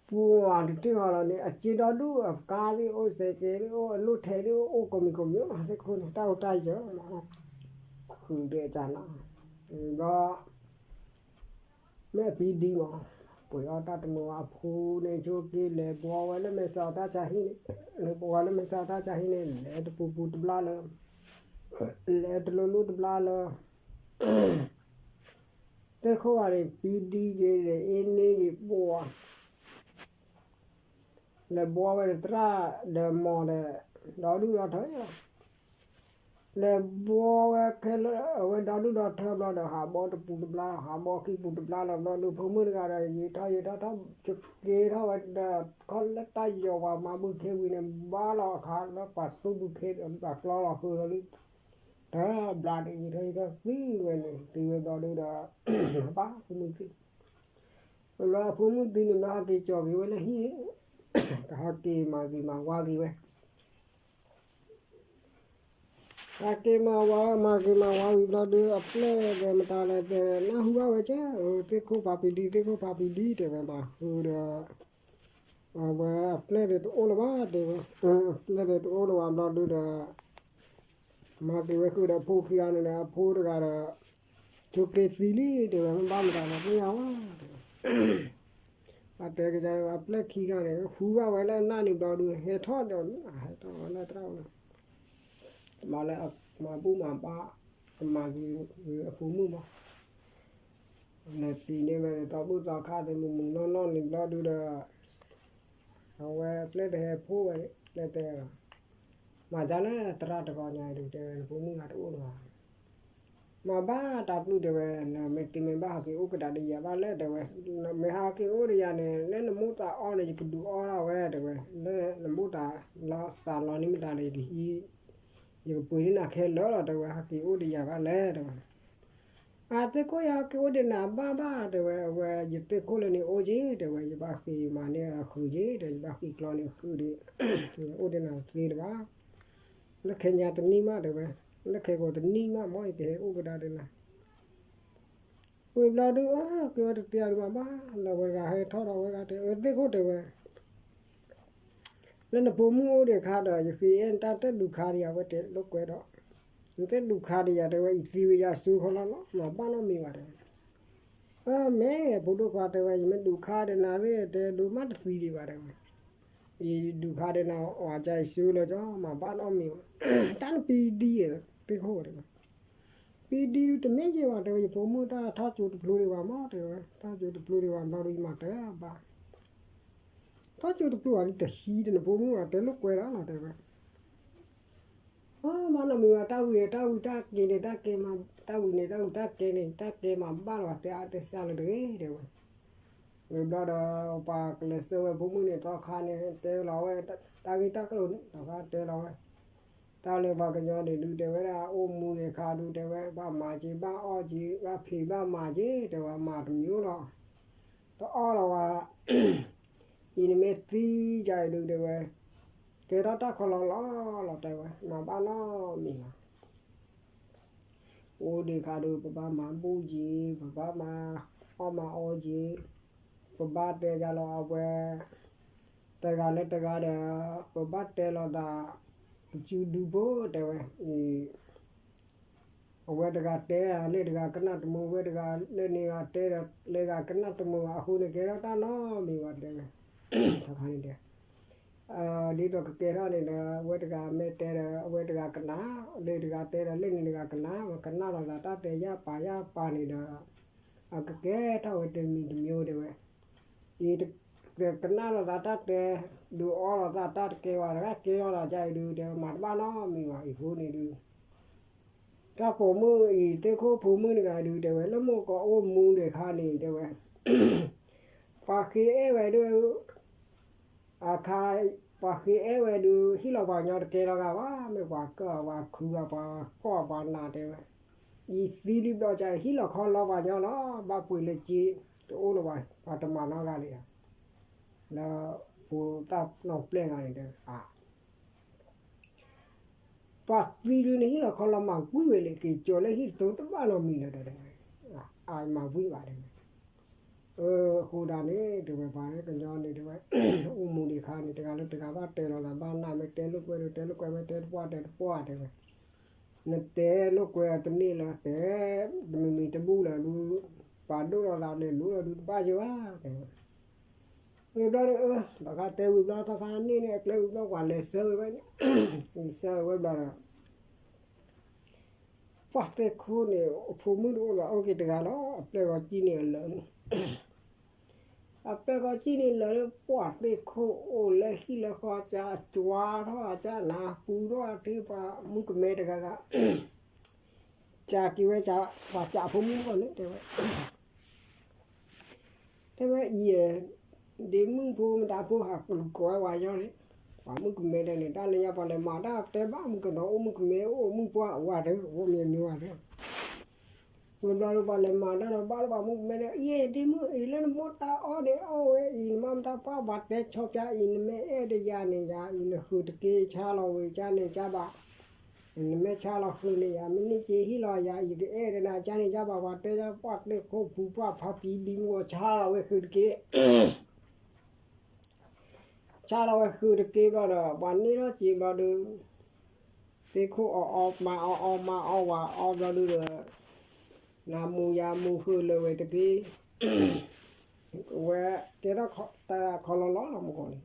ပှၤတထံၣ်ဃီလီၤန့ၣ် အစ့ဒီဒူၣ် အကါဒ်အိၣ် စဲးကဲဒ်အိၣ် အလိၣ်ထဲဒ်အိၣ် အိၣ်ကိးမံၤကိးမံၤ သ့ၣ်ခိၣ်န့ၣ် တၢ်အိၣ်တၢ်ယၢၤမး ဃုာ်ဒီးကနၤ, ဘျီ မ့ၢ်အပံဒံမး ပှ့ၤအီၣ်တၢ်တမုာ် အဖိန့ၣ် ဆိးက့လဲၤဘှီဝဲလၢမဲာ်ဆှးတၢ်ဆါဟံၣ်န့ၣ်, လဲၤဘှီဝဲလၢမဲာ်ဆှးတၢ်ဆါဟံၣ်န့ၣ် လဲၤတပူၤပူၤတဘျါလၢ လဲၤတလိၤလိၤတဘျါလၢ သ့ၣ်ခိၣ်ဂၤန့ၣ် ပံဒံက့ၤဒီး အ့န့က့ၤဘှီ လဲၤဘှီဝဲဒီးသရၣ်ဒီးမိၢ်ဒီး ဒီဒူၣ်ဒီထၢလီၤ, လဲၤဘှီဝဲခဲလၢာ် အဝဲဒီဒူၣ်ဒီထၢဘျီဒီး ဟးဘှီတပူၤတဘျါ ဟးဘှီခံပူၤတဘျါလီၤဘျီဒီး ဖိမုၣ်တဂၤဒီး ယံာ်ထီၣ်ယံာ်ထီၣ်ထီၣ် ဆိးက့ထီၣ်ဝဲဒီး ခီလၢတၢ်ယီၤပှၤမၤဘုခ့ဝံၤန့ၣ် ဘါလီၤအခါလၢပှၤသူဘုခ့ဒီး ပှၤကျီလီၤဃုာ်လီၤလံ တဘျါဒီး ယံာ်ထီၣ်ယံာ်ထီၣ်သံဝဲန့ၣ် သံဝဲဘျီဒီး ဘၣ်ဖိမုၣ်သံ ဘျီအဖိမုၣ်သံန့ၣ် ဘျီဟဲက့ၤကၠီၤက့ၤဝဲလၢဟံၣ် ကဟဲက့ၤမၤဂ့ၤမၤဝါက့ၤဝဲ ဟဲက့ၤမၤဝါ မၤဂ့ၤမၤဝါဝံၤဘျီဒီး အပျဲၢ်ဒီးမတၤလဲၣ်တဲ နၢ်ဟူဘၣ်ဝဲကဲ သ့ၣ်ခိၣ်ဖးပံဒံ သ့ၣ်ခိၣ်ဖးပံဒံတဲဝဲ မၤဃုာ်ဒီး အဝဲအပျဲၢ်ဒီးတအိၣ်လၢၤဘၣ်တဲဝဲ, အပျဲၢ်ဒီးတအိၣ်လၢၤဘၣ်ဘျီဒီး မၤက့ၤဝဲဃုာ်ဒီးဖိခံဂၤန့ၣ်ဒီး အဖိတဂၤဒီး ဆိးက့သံလံတဲဝဲ မ့ၢ်ဘၣ်မတၤလဲၣ် မ့ၢ်ယါဝဲတဲဝဲ, အတဲကဒါအပျဲၢ်ခံဂၤန့ၣ် ဟူဘၣ်ဝဲလၢအနၢ်န့ၣ်ဘျီဒီး ဟဲထီၣ်ဒီး ဟဲထီၣ်ဝဲလၢသရၣ်အိၣ်လီၤ, မၤလၢအမၤဘူၣ်မၤဘါ အမၤက့ၤအဖိမုၣ်မး လဲၤသံန့ၢ်ဝဲဒီး သီဘူၣ်သီခါသ့ၣ်မုာ်မုာ်နီၢ်နီၢ်န့ၣ်ဘျီဒုဒီး အဝဲပျဲၢ်တဟဲဖိဝဲ ပျဲၢ်တဲလီၤ, မၤဒ်လၢသရၣ်တဂီၤညါအံၤဒုး တဲဝဲ နဖိမုၣ်ဂၤတအိၣ်လၢၤဘၣ်, မၤဘၣ်တၢ်ပျုၢ်တဲဝဲ နမ့ၢ်တမ့ၢ်ဘၣ်ဟးက့ၤအိၣ်ကဒါဒီးယၤဘၣ်လဲၣ်တဲဝဲ, မ့ၢ်ဟးက့ၤအိၣ်ဒီးယၤန့ၣ် လၢနမိၢ်သးအီၣ်န့ၣ် ယကဒုးအီၣ်ဒၣ်ဝဲတဲဝဲ, လၢနမိၢ်သးလီၤသးလီၤန့ၣ်မတၤဒီး ယကဟံး ယကပှ့ၤန့ၢ်နၤခဲလၢာ်လီၤတဲဝဲ, ဟးက့ၤအိၣ်ဒီးယၤဘၣ်လဲၣ်တဲဝဲ, အသ့ၣ်ခိၣ်ယဟဲက့ၤအိၣ်ဒီးနၤဘၣ်ဘၣ်တဲဝဲ, အဝဲယသ့ၣ်ခိၣ်လၢန့ၣ်အိၣ်က့ၤတဲဝဲ, ယဘၣ်ဃ့မၤန့ၢ်အဃုာ်က့ၤဒီး ယဘၣ်ဃ့ကျီန့ၢ်အဃုာ်ဒီး အိၣ်ဒီးနၤသ့တဘၣ်, လၢခဲညါတနံၣ်မးတဲဝဲ, လၢခဲကိာ်တနံၣ်မး မ်ယကဟဲအိၣ်ကဒါဒီးနၤ ဝံၤဘျီဒု က့ၤဝဲတသ့အီၤဒုးမးဘၣ်, လၢဝဲတဂၤဟဲထီၣ်ဒီးဝဲဂၤတဲ အသ့ၣ်ခိၣ်တဲဝဲ, လၢနဖိမုၣ်အိၣ်ဒီးခါဒီး ယဃ့အဲၣ်နတၢ်တဒုးခါဒီးယၤဝဲတဲလိာ်ကွဲဒီး, နတဒုးခါဒီးယၤတဲဝဲ ယသံဝဲယၤဆူခီလီၤလီၤ မၤဘၣ်နီတမံၤဘၣ်တဲဝဲ, အမ့ၢ်ဖိဒိၣ်ခွါတဲဝဲ ယမ့ၢ်ဒုးခါဒီးနၤရ့ၣ်တဲဒုးမးတသံဒံးဘၣ်တဲဝဲ, ယဒုးခါဒီးနၤအီၤကယဆူလၢကီ မၤဘၣ်နီတမံၤဘၣ်, တၢ်နပံဒံ သ့ၣ်ခိၣ်တဲဝဲ ပံဒံတမ့ၢ်ယဲဘၣ်တဲဝဲ, ယဖိမုၣ်တၢ်ထီၣ်ကၠိတဖျိဒံးဘၣ်မးတဲဝဲ, ထီၣ်ကၠိတဖျိဒံးဘၣ်ဘျီဒီးယမၤတၢ်ဘၣ်, ထီၣ်ကၠိတဖျိဘၣ်ဒ်တဟံးဒီးနဖိမုၣ်ဘၣ်တဲလိာ်ကွဲဒၣ်လီၤတဲဝဲ, မၤနီတမံၤဘၣ် တၢ်ဝံၤတၢ်ဝံၤတၢ်ကဲန့ၣ် တၢ်ကဲမး တၢ်ဝံၤန့ၣ် တၢ်ဝံၤတၢ်ကဲန့ၣ် တၢ်ကဲမးဘၣ်လီၤ တဲအါတဲစှၤလၢတဂ့ၤတဲဝဲ, ဝံၤဘျီဒီး ပှၤကလဲၤဆှၢဝဲဖိမုၣ်န့ၣ် သီခါန့ၣ် တဲလီၤဝဲ တၢ်ဂ့ၢ်တၢ်ကျိၤန့ၣ် သီခါတဲလီၤဝဲ, တၢ်လၢပှၤကညီန့ၣ်ဒုးတဲဝဲဒၣ် အိၣ်မူန့ၣ်ခါဒုးတဲဝဲ ဘၣ်မၤက့ၤ ဘၣ်အီၣ်က့ၤ ဘၣ်ဖံးဘၣ်မၤက့ၤ တဲဝဲ မၤတမံၤအိၣ်လီၤ, တအီၣ်လီၤဝဲ အံၤနမ့ၢ်သံကါအံၤဒုးတဲဝဲ, ကဲထီၣ်တၢ်ခီလီၤလီၤလီၤတဲဝဲ မၤဘၣ်နီတမံၤဘၣ်, အိၣ်ဒံးခါဒုး ပဘၣ်မၤဘူၣ်က့ၤ ပဘၣ်မၤအီၣ်မၤအီက့ၤ, ပဘၣ်တဲယၤလီၤအဝဲ, တဂၤလၢတဂၤဒီး ပဘၣ်တဲလီၤသး, ပစုဒုဖိတဲဝဲ, အဝဲတဂၤတဲ လၢတဂၤကနၣ်တမုာ် ဝဲတဂၤလၢန့ၣ်ဂၤတဲဒီး လၢဂၤကနၣ်တမုာ်ဘၣ် အဃိန့ၣ်ကဲထီၣ်တၢ်နီတမံၤဘၣ်တဲဝဲ, တခါန့ၣ်တဲ ဒ်သိးကကဲထီၣ်န့ၣ်ဒီး အဝဲတဂၤမ့ၢ်တဲဒီး အဝဲတဂၤကနၣ်, လၢတဂၤတဲဒီး လၢန့ၣ်တဂၤကနၣ်, ကနၣ်လိာ်သးတၢ်တဲယၢ်ပာ်ယၢ်ပာ်န့ၣ်ဒီး အကကဲထီၣ်ဝဲတမံၤတမံၤတဲဝဲ, အံၤ ကနၣ်လိာ်သးတၢ်တဲ, ဒုးအီလိာ်သးတၢ်တကဲဝဲတဂၤ ကဲထီၣ်သးကအံၤဒုး တဲဝဲမၤတဘၣ်နီတမံၤဘၣ် အံၤဖိန့ၣ်ဒုး တၢ်ပိာ်မုၣ်အံၤ သ့ၣ်ခိၣ်ဖိမုၣ်တဂၤဒုး တဲဝဲ လၢမိၢ်ကီၢ်အိၣ်မူဒံးခါန့ၣ် တဲဝဲ, ပှၤဃ့အဲၣ်ဝဲဒုး အခါ ပှၤဃ့အဲၣ်ဝဲဒုး ဟ့ၣ်လီၤပှၤကညီတကဲလီၤဂာ်ဘၣ်, မ့ၢ်ပှၤကၢၢ်ပှၤခုဂၤ ပှၤကီၢ်ပှၤနးတဲဝဲ, အံၤသံလံဘျီက ဟ့ၣ်လီၤခီလီၤပှၤကညီလီၤ, ဘၣ်ပှ့ၤလၢက့ တအိၣ်လၢၤဘၣ်, ပှၤတမၤနီတဂၤလၢၤ, လၢဖိသၣ်နီၢ်ပျဲၢ်ဂၤန့ၣ်တဲ ပှၤသံဒုး နဟ့ၣ်လီၤခီလီၤမၤဝံၤဝဲလၢက့ၤ ကၠီၤလၢဟံၣ်တသိတဘၣ်နီတမံၤလၢၤဒီး အမၤဝံၤဘၣ်တဲဝဲ, အဃိဒၣ်န့ၣ် တဲဝဲပှၤကညီန့ၣ် တဲဝဲ အိၣ်မူဒံးခါန့ၣ် တဂၤလၢတဂၤဘၣ်တဲလီၤသးဘၣ်နၢ် မ့ၢ်တဲလိာ်ကွဲဒီး တဲလိာ်ကွဲ မ့ၢ်တဲတပှၢ်တဲတပှၢ်တဲဝဲ, နတဲလိာ်ကွဲအီၤတန့ၢ်လၢၤ တဲတမံၤမံၤတဘူၣ်လၢၤဒုး, ပာ်ဒိၣ်လိာ်သးလဲၤလူၤလီၤဒုးတဘၣ်ယဲဘၣ်တဲဝဲ, ဝံၤဘျီဒီး ဘၣ်ဃးတဲဝံၤဘျီ တၢ်ခါန့ၣ်န့ၣ် အကျဲဝံၤဘျီ ပှၤလဲၤဆၢဝဲဘၣ်န့ၣ်, လဲၤဆၢဝဲဘျီဒီး ပှၢ်သ့ၣ်ခိၣ်န့ၣ် အဖိမုၣ်တအိၣ်လၢၤ အိၣ်က့ၤတဂၤလီၤ, အပျဲၢ်ဂီၤကံၣ်န့ၣ်အလၢာ်န့ၣ်, အပျဲၢ်ဂီၤကံၣ်န့ၣ်လၢာ်လၢ ပှၢ်သ့ၣ်ခိၣ်အိၣ်လၢဟံၣ်လၢဃီ ကၢကွၢ်ထီၣ်ကၢနၤပူၤထီၣ်ထံပှၤမုၣ်ကမဲတဂၤဂၤ, ကၢက့ၤဝဲ ပှၤကၢဖိမုၣ်ဂီၢ်န့ၣ်တဲဝဲ တဲဝဲအံၤ ဒ့မုၣ်ဖိမတၤဖိဟးကလူၤကိးဝဲပှၤညီန့ၣ်, ပှၤမုၣ်ကမဲဒဲးန့ၣ် တၢ်လၢညါပှၤလဲၤမၤတၢ်တဲဘၣ်မုၣ်ကနီၤအိၣ် မုၣ်ကမဲအိၣ်မုၣ်ပှၢ်ဝဲတဲ အိၣ်မ့ၢ်မ့ၢ်ဝဲတဲ, ဝံၤဘျီဒီးပှၤလဲၤမၤတၢ်ဒီးဘၣ်လၢပှၤမုၣ်ကမဲဒဲး အံၤဒ့မုၣ်အံၤလၢနမိၢ်တၢ်အီၣ်န့ၣ် အီၣ်ဝဲအံၤ နမါမတၤပှၢ်ပှၤတဲဆီဖျါအံၤ နမ့ၢ်အဲၣ်ဒိးယၤန့ၣ် ယၤအံၤနဃုာ်တက့ၢ် ဆါလီၤဝဲကၢန့ၣ်ကၢဘၣ် နမ့ၢ်ဆါလီၤဃုာ်န့ၣ် ယၤမ့ၢ်န့ၢ်က့ၤဟ့ၣ်လီၤယၤ ယကအဲၣ်ဒိးနၤကၢန့ၣ်ကၢဘၣ် ပှၤတဲယၤ ပှၢ်သ့ၣ်ခိၣ်ပူၤပှၢ်ဖါပံဒံမုၢ်ဂီၤ ဆါလီၤဝဲဃုာ်တက့ၢ် ဆါလီၤဝဲဃုာ်တက့ၢ်ဘျီဒီး ပှၤန့ၢ်ထီၣ်က့ၤဘျီဒီး သ့ၣ်ခိၣ်အီၣ်အီၣ်မၤအီၣ်အီၣ်မၤအီၣ်ဝၤအီၣ်ဘျီဒီး နမူယၤမူဃုာ်လၢာ်ဝဲတက့ၢ် ဝဲကဲထီၣ်တၢ်ခီလီၤလီၤလီၤမူကီၢ်န့ၣ်,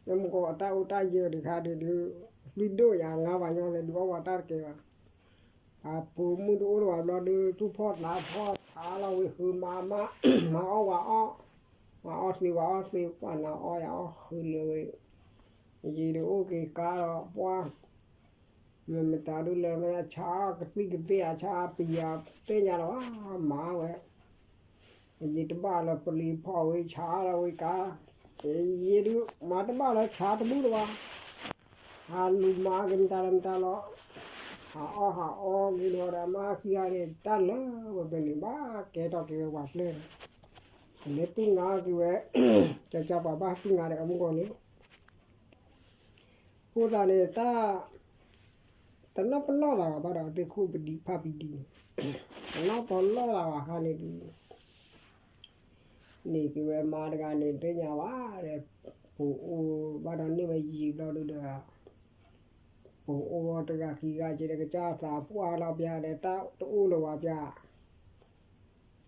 လၢမူကီၢ်အတၢ်အိၣ်တၢ်ယၢၤတခါဒုး လွံၢ်ဒိၣ်ယၤငါးပှၤညီလဲၤဒုးအီၣ်ဝဲတၢ်တကဲဘၣ်, အဖိမုၣ်တအိၣ်လၢၤဘၣ်ဘျီဒီး သူၣ်ဖှီၣ်သးဖှီၣ် ဆါလီၤဝဲဃုာ်မၤမါ မၤအီၣ်ဝၤအီၣ်, မၤအီၣ်သ့ဝၤအီၣ်သ့ ပှၢ်နၤအီၣ်ယၤအီၣ်ဃုာ်လၢာ်ဝဲ, ယံၤဒီးအိၣ်က့ၤကါဒီးပှၢ် မ့ၢ်မတၤဒုးလဲၣ်မ့ၢ်ဆါကသံၣ်ကသ့ၣ်အဆါပယီၤသ့ၣ်ညါလီၤ မၤဝဲ, ယတဘၣ်လၢပလံၤဖီၣ်ဝဲဆါလီၤဝဲကါ, ယဒုးမၤတဘၣ်လၢဆါတဘူၣ်လၢၤဘၣ်, ဟးလူၤမၤက့ၤမတၤလၢမတၤလီၤ, ဟးအီၣ်ဟးအီက့ၤဒီးမါခံဂၤန့ၣ် တၢ်လၢဝဲဖဲန့ၣ် ဘၣ်ကဲထီၣ်က့ၤဝဲပှၤပျဲၢ်န့ၣ်, လဲၤတူၢ်ငါက့ၤဝဲ, ကၢ်ကၢ်ပှၤဘၣ်တူၢ်ငါဒီးအမူကီၢ်န့ၣ် အဃိသတးန့ၣ် တၢ် တနီၢ်ပလီၢ်လၢၤဘၣ်ဒီးသ့ၣ်ခိၣ်ပဒံဖၣ်ပံဒံန့ၣ်, တနီၢ်ပလီၢ်လၢၤဘၣ်ခါန့ၣ်ဒုး န့ၢ်က့ၤဝဲမါတဂၤန့ၣ် သ့ၣ်ညါဝဲဒီး ပအိၣ်ဘၣ်ဒီးန့ၢ်ဝဲယံာ်ဘျီဒုးဒီး ပအိၣ်တဂၤခံဂၤက့ၤဒီး ကစၢ်သးပှၢ်လီၤပျၢၤဒီး တၢ်တအိၣ်လၢၤဝဲပျၢၤ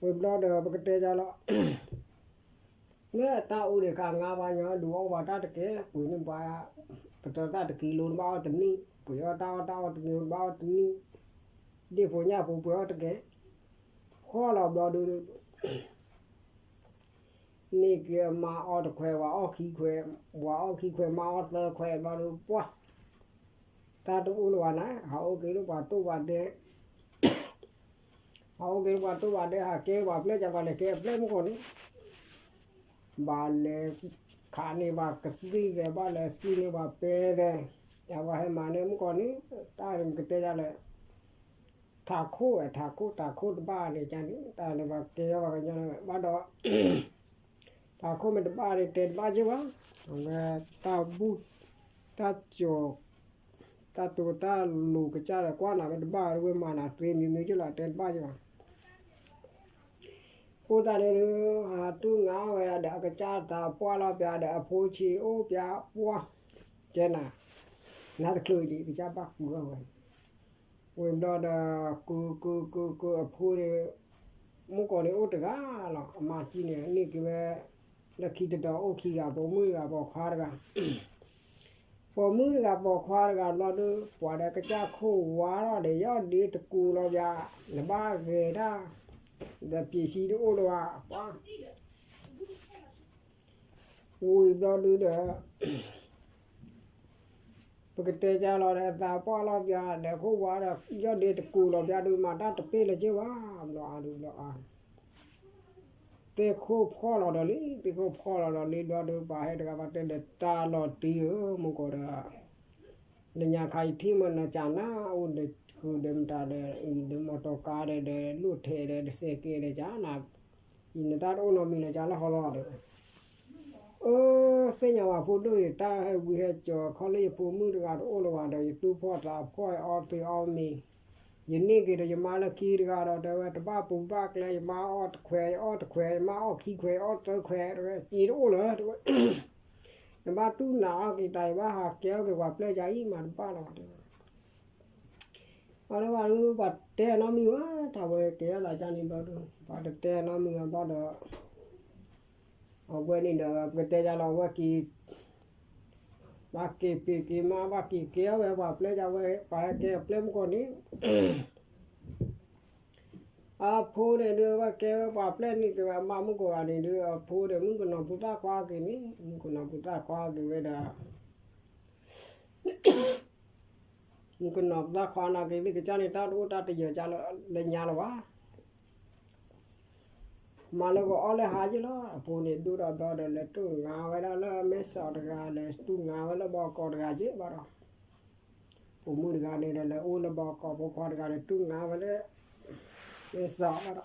ဝံၤဘျီဒီးပကတဲဒ်လီၤ လၢတၢ်အိၣ်ဒံးခါ ငါးပှၤညီဒုးအီၣ်ပှၤတၢ်တကဲ ပှ့ၤန့ၢ်ပှၤ ပတၢ်တကံလိတဘၣ်အီၣ်တနံၣ်, ပှ့ၤအီၣ်တၢ်အီၣ်တၢ်အီၣ်တကံလိတဘၣ်အီၣ်တနံၣ်, ဒ့ၣ်ဖိညၣ်ဖိပှ့ၤအီၣ်တကဲ, ဃီလီၤဘျီဒုး န့ၢ်က့ၤမါအီၣ်တခွဲ ဝၤအီၣ်ခံခွဲ, ဝၤအီၣ်ခံခွဲ မါအီၣ်သၢခွဲဘျီဒုး ပှၢ် တၢ်တအိၣ်လၢၤဘၣ်နၤ ဟးအိၣ်က့ၤလၢပှၤတိၢ်ပှၤဒဲး ဟးအိၣ်က့ၤလၢပှၤတိၢ်ပှၤဒဲး ဟးကဲပှၤပျဲၢ် ကပှၤလဲၤကဲအပျဲၢ်မုၢ်ကီၢ်န့ၣ် ဘၣ်လဲၤခးန့ၢ်ပှၤကသံၣ်သဲး ဘၣ်လဲၤသံန့ၢ်ပှၤပဲသဲး, ယပှၤဟဲမၤန့ၢ်မုၢ်ကီၢ်န့ၣ် တၢ်ကတဲဒ်လဲၣ်, ထးခိၣ်ဝဲ ထးခိၣ် ထးခိၣ်တဘၣ်န့ၣ် ကန့ၣ် တၢ်န့ၣ်ပှၤကဲပှၤကညီဘၣ်ဒီး ထးခိၣ်မ့ၢ်တဘၣ်န့ၣ် တဲတဘၣ်က့ၤဘၣ်, အဝဲတၢ်ဘူၣ် တၢ်ကၠီၤ တၢ်တိၤတၢ်လိၤကစၢ်ဒီး ကွၢ်နၤဝဲတဘၣ် ဝဲမၤနၤသ့မံၤမံၤက့လီၤ တဲတဘၣ်က့ၤဘၣ်. အဃိသတးန့ၣ်ဒီး ဟးတူၢ်ငါဝဲဒီး အကစၢ်သးပှၢ်လီၤပျၢၤဒီး အဖိဆံးအိၣ်ပျၢၤပှၢ် ကဲနၤ နါတချုးဒံး ကစၢ်ဘၣ်ကူအီၤဝဲ ဝံၤဘျီဒီး ကုကုကုကုအဖိန့ၣ် မုၣ်ကီၢ်န့ၣ်အိၣ်တဂၤလီၤ. အမါကံၣ်န့ၣ် န့ၢ်က့ၤဝဲ လၢခံတတီၤအိၣ်ခံဂၤ ပိာ်မုၣ်တဂၤ ပိာ်ခွါတဂၤ, ပိာ်မုၣ်တဂၤပိာ်ခွါတဂၤဘျီဒုး ပှၤဒီးကစၢ်ခိၣ်ဝါထီၣ်ဒီး ယီၢ်ဒ့တကူလီၤပျၢ်, နဘၣ်ဂဲၤတၢ်, ဒီးပျံၤဆံတအိၣ်လၢၤဘၣ်, ပှၤ ဝံၤဘျီဒုးဒီး ပကတဲကၢ်လီၤဒီး အသးပှၢ်လီၤပျၢ်ဒီး ခိၣ်ဝါဒီး ယီၢ်ဒ့တကူလီၤပျၢ်ဒုး မၤတၢ်တပ့ၢ်လၢၤက့ၤဘၣ်, ဘျီအါဒုးဘျီအါ သ့ၣ်ခိၣ်ဖှီၣ်လီၤဒီးလံ, သ့ၣ်ခိၣ်ဖှီၣ်လီၤဒီးလံဘျီဒုး ပှၤဟဲတဂၤဘၣ်တဲဒီး တၢ်လီၤတံၢ်ဧၢ မူကီးဒီး လၢညါခါအံၤထံၣ်မ့ၢ်နကၢ်နၢ်အိၣ်ဒီးဃုာ်ဒီးမတၤဒီး အံၤဒီးမီတီကါဒီး ဒီးလိၣ်ထဲးဒီး ဒီးစဲးကဲဒီးကၢ်နၢ်, အံၤနတၢ်တအိၣ်နီတမံၤလၢကၢ်လၢဟီလီၤဒီး အၢ သ့ၣ်ညါဝဲဖိဒိၣ်အံၤ တၢ်ဟဲဝံဟဲကၠီၤခီလၢယဖိမုၣ်တဂၤတအိၣ်လၢၤဘၣ်ဒီး ယသူၣ်ဖှီၣ်သးဖှီၣ်အီၣ်သ့အီၣ်မ့ၤ, ယန့ၢ်က့ၤဒီးယမါလၢခံတဂၤဒီး တဲဝဲတဘၣ်ပူၤဘၣ်ကျဲ ယမါအီၣ်တခွဲး ယအီၣ်တခွဲး ယမါအီၣ်ခံခွဲး ယအီၣ်သၢခွဲး တဲဝဲ ယတအိၣ်လၢၤ တဲဝဲ ယဘၣ်တူၢ်နးအီၣ်က့ၤတၢ် ယဘၣ်ဟးကဲထီၣ်က့ၤပှၤပျဲၢ်ကၢ်အံၤမးတဘၣ်လီၤ တဲဝဲ အီၤလၢပှၤဒုး ပှၤတဲနီတမံၤဘၣ် တၢ်ဝဲကဲထီၣ်သးကၢ်န့ၣ်ဘျီဒုး ပှၤတတဲနီတမံၤဘၣ်ဘျီဒီး အဝဲန့ၣ်ဒီး ပကတဲယၤလီၤ အဝဲက့ၤ ဘၣ်က့ၤပ့ၤက့ၤမါ ဘၣ်က့ၤကဲထီၣ်ဝဲပှၤပျဲၢ်ယၤဝဲ ပှၤဟဲကဲပျဲၢ်မုၢ်ကီၢ်န့ၣ် အဖိန့ၣ်ဒုး ဘၣ်ကဲဝဲပှၤပျဲၢ်န့ၣ် ကဲဝဲအမါမုၢ်ကီၢ်ဂၤန့ၣ်ဒုး အဖိဒီး မုၣ်ကနီၤဖိသၣ်ခွါက့ၤန့ၣ် မုၣ်ကနီၤဖိသၣ်ခွါက့ၤဝဲဒီး မုၣ်ကနီၤဖိသၣ်ခွါနာ်က့ၤသ့ၣ်ကစၢ်န့ၣ် တၢ်တအိၣ်တၢ်တယၢၤကၢ်လၢညါလၢၤဘၣ် မၤလၢကအီၣ်လၢဟါယ့ၢ်လီၤ အဖိန့ၣ်ဒိၣ်ဒီးဘျီဒီး လဲၤတူၢ်ငါဝဲဒၣ်လၢမဲၢ်စီးတဂၤ လဲၤတူၢ်ငါဝဲလၢဘီကီးတဂၤယ့ၢ်ဘၣ်ဒီး ဖိမုၣ်တဂၤန့ၣ်ဒီး လဲၤအိၣ်လၢဘီကီး ဖိခွါတဂၤန့ၣ် တူၢ်ငါဝဲလၢ မဲၢ်စီးဘၣ်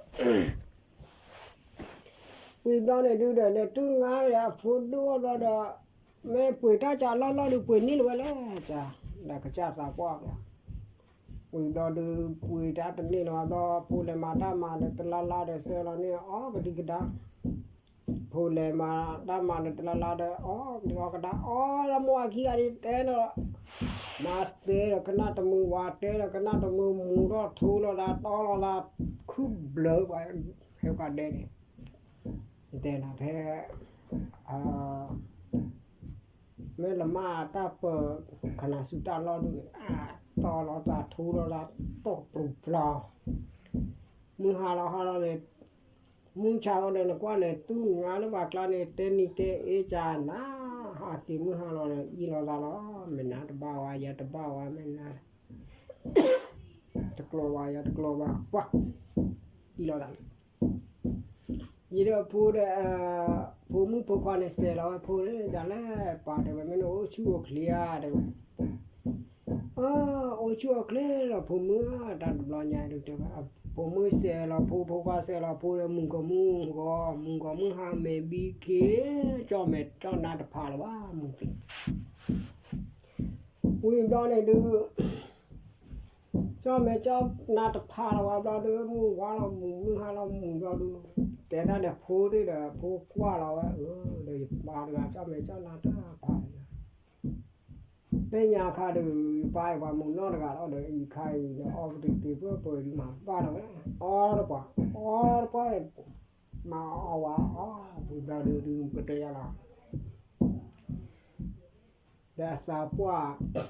ဒီး ဝံၤဘျီန့ၣ်ဒုးဒီး လဲၤတူၢ်ငါဒီး အဖိဒိၣ်ဘျီဒီး မ့ၢ်ပှ့ၤတၢ်ကၢ်လီၢ်လီၢ်ဒုး ပှ့ၤန့ၢ်လၢၤဝဲလဲၣ် ဒီးကစၢ်သးပှၢ်ဘၣ် ဝံၤဘျီဒုး ပှ့ၤတၢ်တန့ၢ်လၢၤဘၣ်ဘျီ ဖိလဲၤမၤတၢ်မၤဒီး တလါလါဒီး ဆှၢလီၤန့ၢ်အီၤကဒံကဒါ ဖိလဲၤမၤတၢ်မၤဒီး တလါလါဒီး အီၤကဒံအီၤကဒါ အီၤလၢမိၢ်အခံဂၤဒ်တဲနီၤ မါတဲဒီးကနၣ်တမုာ် ဝၤတဲဒီးကနၣ်တမုာ် မူထီၣ်ထိလီၤသး တီလီၤသး ခုဘျၢဘၣ် ဟဲကဒဲန့ၣ် တဲနၤဖဲ မ့ၢ်လၢမါတၢ်ပၢၤ ခနၣ်စူၤတၢ်လီၢ်ဒုး တီလီၤသး ထိလီၤသး တီပျူၤပျီ မုၢ်ဟါလီၤဟါလီၤန့ၣ် မုၢ်ဆါလီၤဒီး နကွၢ်လဲၤတူၢ်ငါလၢပှၤကျါန့ၣ် တဲနံၤတဲအ့ကၢ်နၤ ဟးက့ၤမုၢ်ဟါလီၤဒီး အံၤလီၤသးလီၤ မ့ၢ်နၤတဘၣ်ဝဲ ယၤတဘၣ်ဝဲ မ့ၢ်နၤ တကျိၤဝဲ ယၤတကျိၤဝဲ ပှၤ အံၤလီၤသးလီၤ ယဒီးဖိဒီး ဖိမုၣ်ဖိခွါန့ၣ် စဲးလီၤဝဲဖိန့ၣ် ယၤလဲၣ် ပှၤတဲဝဲ မ့ၢ်နအိၣ်ဆူၣ်အိၣ်ချ့ဧါ တဲဝဲ အၢ အိၣ်ဆူၣ်အိၣ်ချ့လီၤ ဖိမုၣ်ဧၢ တၢ်တဘျီညါဒုးတဲဝဲ ဖိမုၣ်စဲးလီၤဖိ ဖိခွါစဲးလီၤဖိဒီး မုၢ်ကီၢ်မုၢ်ဂီၤ မုၢ်ကီၢ်မုၢ်ဟါမဲာ်ဘံခ့ ကၠီၣ်မဲာ်ကၠီၣ်နါတဖးလၢၤဘၣ် မုၢ်သံ ဝံၤဘျီန့ၣ်ဒုး ကၠီၣ်မဲာ်ကၠီၣ်နါတဖးလၢၤဘၣ်ဘျီဒုး မုၢ်ဝါလီၤမုၢ် မုၢ်ဟါလီၤမုၢ်ဘျီဒုး တဲတၢ်ဒီးဖိဒုးဒီး ဖိကွၢ်လီၤဝဲ အၢ ဒီးယပၢ်တဂၤ ကၠီၣ်မဲာ်ကၠီၣ်နါတဖးလၢၤ သ့ၣ်ညါခါဒုး ယပၢ်အံၤပှၤမုၢ်နီၢ်တဂၤလီၤဒီး အံၤခါအံၤဒီး အီၣ်ကတံၤတံၤပှဲၤပှဲၤဒုးမၤဘၣ်လီၤဝဲ အီၣ်တပှၤ အီၣ်တပှၤ မၤအီၣ်ဝဲအီၣ် ဝံၤဘျီဒုးဒုးကတဲယၤလီၤ ဒီးအသးပှၢ်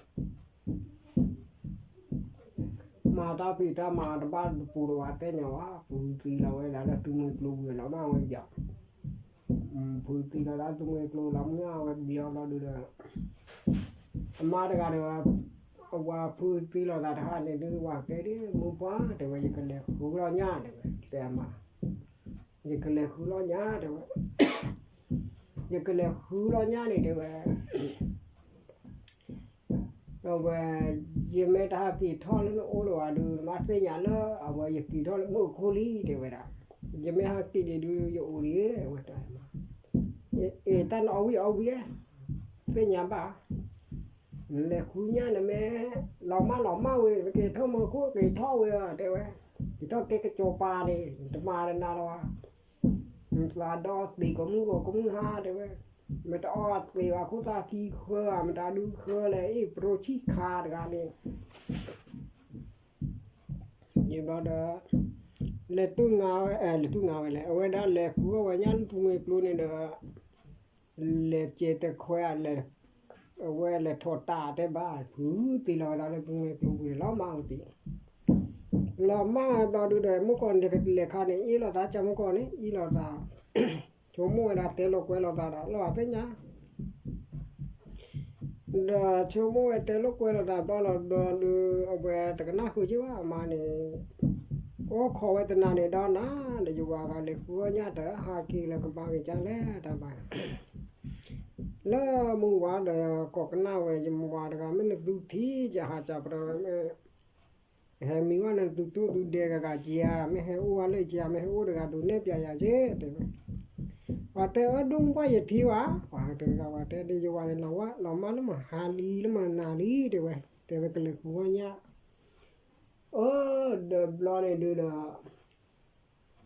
မၤတၢ်ဖံးတၢ်မၤတဘၣ်တပူၤလၢၤဘၣ် သ့ၣ်ညါဝဲ ဖုသံလီၤဝဲဒၣ်လၢသူမှဲကျိဝံၤလီၤမၢ်ဝဲယီၤ ဖုသံလီၤလၢသူမှဲကျိလီၤမၢ်ဝဲဘျီလီၤဒုးဒီး အမါတဂၤဒီး အဝၤဖုသံလီၤသးတဟါန့ၣ်ဒုး ဝၤကဲဒ် မုၢ်ပှၢ်တဲဝဲ ယကလဲၤဃုလီၤညၣ်တဲဝဲ တဲအမါ ယကလဲၤဃုလီၤညၣ်တဲဝဲ ယကလဲၤဃုလီၤညၣ်န့ၣ်တဲဝဲ အဝဲ ယမ့ၢ်တဟးက့ၤထီၣ်လၢနအိၣ်လၢၤဘၣ်ဒုး နဘၣ်သ့ၣ်ညါလၢ အဝဲယက့ၤထီၣ်လၢမုၢ်အခိၣ်လံ တဲဝဲဒၣ် ယမ့ၢ်ဟးက့ၤဒံးဒုး ယအိၣ်ဒံး အဝဲတၢ်မၤ အ့ၣ် တၢ်နအီၣ်ဝံၣ်အီၣ်ဝံၣ် သ့ၣ်ညါဘၣ် နလဲၤဃုညၣ်နမ့ၢ် လီၤမၢ်လီၤမၢ်ဝဲ နက့ၤထီၣ်မုၢ်အခိၣ်က့ၤထီၣ်ဝဲ တဲဝဲ က့ၤထီၣ်ကဲကစီၤပၤန့ၣ် တမၤလၢနၤလီၤ နသးဒီသ့ၣ်ကီးမုၢ်ဂီၤကမုၢ်ဟါတဲဝဲ မတၤအီၣ်သ့ၣ်ဘၣ်ခိၣ်သၣ်ခံဃၢဧါ မတၤဒုးဃၢလဲၣ် အ့ၣ် ပရိဆံၣ်ခါတဂၤန့ၣ် ယဘျီဒီး လဲၤတူၢ်ငါဝဲ လဲၤတူၢ်ငါဝဲလဲၣ် အဝဲဒၣ်လဲၤဃုအီၣ်ဝဲညၣ်လၢသူမှဲကျိန့ၣ်ဒီး လဲၤစဲးတခွဲလဲၤ ဝဲလဲၤထီၣ်တၢ်တဲဘၣ် ဖုသ့လီၤဝဲဒၣ်လၢပူၤမ့ၢ်ကျိပူၤန့ၣ် လီၤမၢ်အီၤသံး, လီၤမၢ်ဝဲဘျီဒုဒီး မုၢ်ကီၢ်န့ၣ် ကလဲၤခါန့ၣ် အ့ၣ်လိာ်သး ကၢ်မုၢ်ကီၢ်န့ၣ် အ့ၣ်လိာ်သး, ဆိကမိၣ်ဝဲဒၣ်တဲလိာ်ကွဲလိာ်သးဒီး လီၤသ့ၣ်ညါ ဒီးဆိကမိၣ်ဝဲတဲလိာ်ကွဲလိာ်သးဘျီလီၤဘျီဒု အဝဲတကနၣ်ဃုာ်က့ဘၣ်အမါန့ၣ်, အိၣ်ခိးဝဲတနၤန့ၣ်ဒီးနၤ ဒီးယဝၤဂၤလဲၤဃုအီၣ်ညၣ်တၢ် ဟးက့ၤလၢကမၤက့ၤကၢ်လဲၣ်တၢ်ဘၣ်, လၢမုၢ်ဝါဒီးကိးကနၣ်ဝဲ ယမုၢ်ဝါတဂၤ မ့ၢ်နသူထံၣ်ကဟးကၢ်ပဒီး မ့ၢ် ဟဲမံဝဲနသူသူသူဒဲကဂၤက့ဧါ, မ့ၢ်ဟဲအိၣ်ဝဲလၢက့ဧါ, မ့ၢ်ဟဲအိၣ်တဂၤဒုးနဲၣ်ပျးယၤက့ တဲဝဲ, ပှၤတဲအၢဒိၣ်မူပှၢ်ယထံၣ်ဝဲ, ပှၤတဲဒ်ယဝၤန့ၣ် လီၤဝဲလီၤမၢ်လၢမဟါလံ လၢမနၤလံ တဲဝဲ, တဲဝဲကလဲၤဃုအီၣ်ညၣ်, အၢ ဒီးဘျီန့ၣ်ဒုဒီး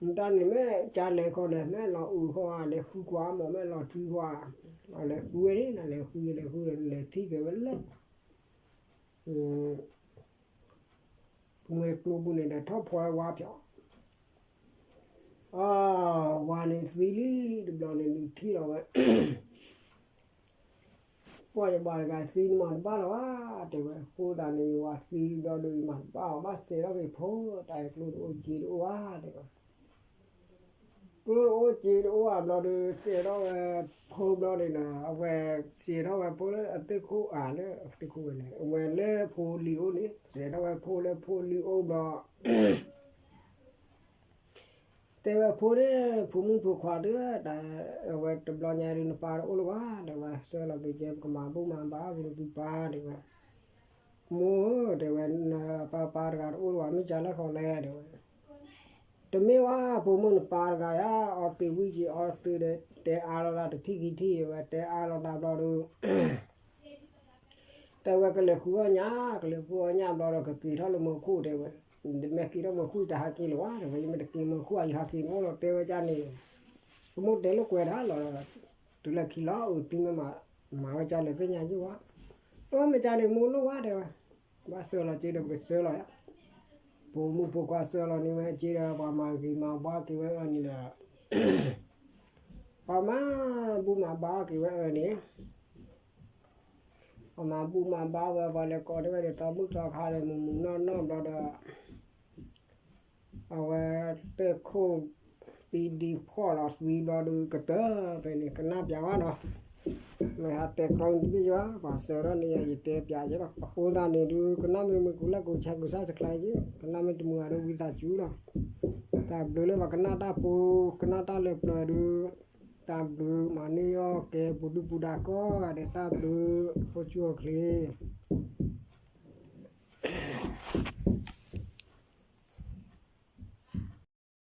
နတၢ်န့ၣ်မ့ၢ်ကလဲၤခီလဲၣ် မ့ၢ်လီၤအုးခီဧါ လဲၤဃုကွၢ်မး မ့ၢ်လီၤထွံကွၢ်, လဲၤဃုဝဲန့ၣ် နလဲၤဃုလဲၤဃုဒီး နလဲၤထံၣ်က့ၤဝဲလၢ ပူၤမ့ၢ်ကျိပူၤန့ၣ်ဒီး ထီၣ်ဖီဝဲဝါဖျိး, အ ဝၤန့ၣ်သံလံ တဘျီန့ၣ်ဒုးထံၣ်လီၤဝဲ ပှၤယဘၣ်တဂၤသံနမၤတဘၣ်လီၤဧါ တဲဝဲ, အဃိသတးန့ၣ် ယဝၤသံဘျီဒုး ယမၤတဘၣ်အီၤ ဘၣ်စဲးထီၣ်က့ၤဖိ တၢ်အံၤကျိတအိၣ်စ့တအိၣ်ဧါ တဲဝဲ, ကျိတအိၣ်စ့တအိၣ်ဧါဘျီဒုး စဲးထီၣ်ဝဲဖိဘျီန့ၣ်ဒီး အဝဲစဲးထီၣ်ဝဲဖိလၢအသ့ၣ်ခိၣ်အါလၢအသ့ၣ်ခိၣ်ဝဲလဲၣ် အဝဲလၢဖိလံၤအိၣ်န့ၣ် စဲးထီၣ်ဝဲဖိလၢဖိလံၤအိၣ်ဘျီ တဲဝဲဖိန့ၣ် ဖိမုၣ်ဖိခွါတဂၤ တၢ်အဝဲတဘျီညါဒုး နပၢ်တအိၣ်လၢၤဘၣ် တဲဝဲ, ဆှၢလီၤက့ၤကဲ ပကမၤဘူၣ်မၤဘါအီၤက့ၤနသုပၢ် တဲဝဲ, မိၢ်ဧၢ တဲဝဲ, နပၢ်ပၢ်တဂၤတအိၣ်လၢၤဘၣ် မ့ၢ်ကလဲၣ်ဃီလဲၣ် တဲဝဲ, တမ့ၢ်ဝဲ ဖိမုၣ်နပၢ်တဂၤယါ အီသံးဝံၣ်က့ၤအီသံးဒီး တဲအါလီၤတၢ်တထံၣ်ခံထံၣ် တဲဝဲ, တဲအါလီၤတၢ်ဘျီဒုး တဲဝဲကလဲၤဃုအီၣ်ညၣ် ကလဲၤဃုအီၣ်ညၣ်ဘျီဒီး ကက့ၤထီၣ်လၢမၢခိၣ် တဲဝဲ, မ့ၢ်က့ၤထီၣ်မၢခိၣ် တဟးက့ၤလၢၤဘၣ် တဲဝဲ, ယမ့ၢ်တက့ၤမၢခိၣ် ယဟးက့ၤမ့ၢ်အိၣ်လီၤ တဲဝဲဒ်န့ၣ်, ကမိၣ်တဲလိာ်ကွဲတၢ်လီၤ, တုၤလၢခံလီၤ အုးတုၤမ့ၢ်မၤဝဲကလဲၣ်သ့ၣ်ညါယုၢ်ဝဲ, အမ့ၢ်ကန့ၣ် မိၢ်လိၣ်ဝဲ တဲဝဲ, ဘၣ်ဆှၢလီၤက့ၤဒီး ပကဆှၢလီၤယါ, ဖိမုၣ်ဖိခွါဆှၢလီၤန့ၢ်ဝဲက့ၤဒီး ပှၤမၤဂ့ၤမၤဘါက့ၤဝဲအၢန့ၣ်ဒီး ပှၤမၤဘူၣ်မၤဘါက့ၤဝဲအၢန့ၣ် ပှၤမၤဘူၣ်မၤဘါဝဲ ပှၤလဲၤကိးန့ၢ်ဝဲဒီး သီဘူၣ်သီခါဒီး မုၢ်မုၢ်နီၢ်နီၢ်ဘျီဒီး အဝဲတဲခိၣ် သံဒံဖီၣ်လီၤသံဘျီဒုး ကတၢၢ်ဖဲန့ၣ် ကနၣ်ပျးဝဲနီၤ, မ့ၢ်ဟးတဲကျီန့ၣ်တဘ့ၣ်ယွၤ ပှၤဆှၢထီၣ်န့ၢ်ယၤ ယတဲပျးယဲလီၤ, အဃိသတးန့ၣ်ဒုး ကနၣ်မ့ၢ်မုၢ်ကူၤလၢကူၤဆါကူၤဆါစကျါယဲ ကနၣ်မ့ၢ်တမုာ်ဂၤဒီးဝံသးစူၤလီၤ, တၢ်ဘျုးလၢပှၤကနၣ်တၢ်ဖိ ကနၣ်တၢ်လၢပျၢၤဒုး တၢ်ဘျုးမၤန့ၢ်အီၣ်ကဲပူၤဒုၣ်ပူၤဒါကိးဂၤဒဲး တၢ်ဘျုး ဖိဆူၣ်အိၣ်ချ့